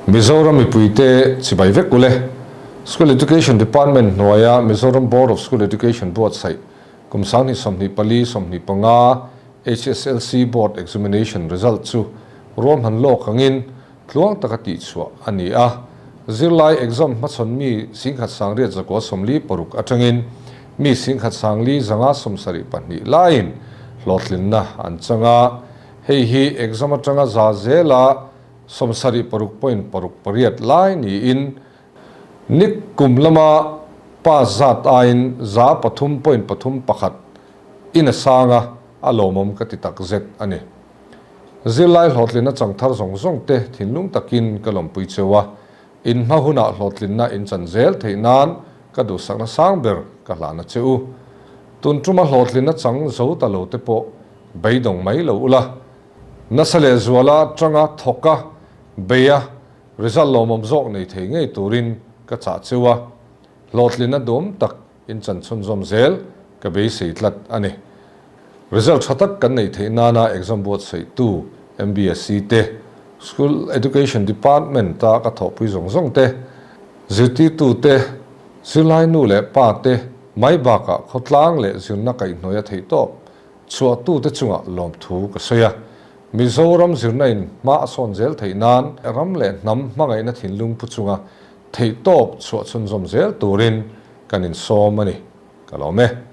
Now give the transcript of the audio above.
Mizoram mipuite chibai vek ule. School Education Department hnuaia Mizoram Board of School Education buatsaih kum 2024 25 HSLC Board Examination result chu ruahman lawk angin tluang taka tihchhuah a ni a. Zirlai exam hmachhawn mi 1846 atangin mi 10,572 laiin hlawhtlinna an chang a. Hei hi exam atanga za zela 76.68 lai niin nik kum lama pass zat aiin 3.31 in a sang a, a lawmawm ka ti takzet a ni. Zirlai hlawhtlinna chang thar zawng zawng te thinlung takin ka lawmpui cheu a, in hma hunah hlawhtlinna in chan zel theih nan ka duhsakna sang ber ka hlahna che u. Tun tuma hlawhtlinna chang zo ta lo te pawh beidawng mai lo ula. Nasa leh zuala tanga thawk a, bei a, result lawmawm zawk nei thei ngei turin ka chah cheu a, hlawhtlinna duam tak in chan chhunzawm zel ka beisei tlat a ni. Result tha tak kan neih theih nana exam buatsaihtu MBSC te, School Education Department a ka thawhpui zawng zawng te, zirtirtu te, zirlai nu leh pa te mai bakah khawtlang leh zirna kaihhnuai a theih tawp chhuahtute chungah lawmthu ka sawi a. Mizoram zirna in hma a sawn zel theih nan ram leh hnam hmangaihna thinlung pu chunga theihtawp chhuah chhunzawm zel turin kan insawm a ni. Ka lawm e.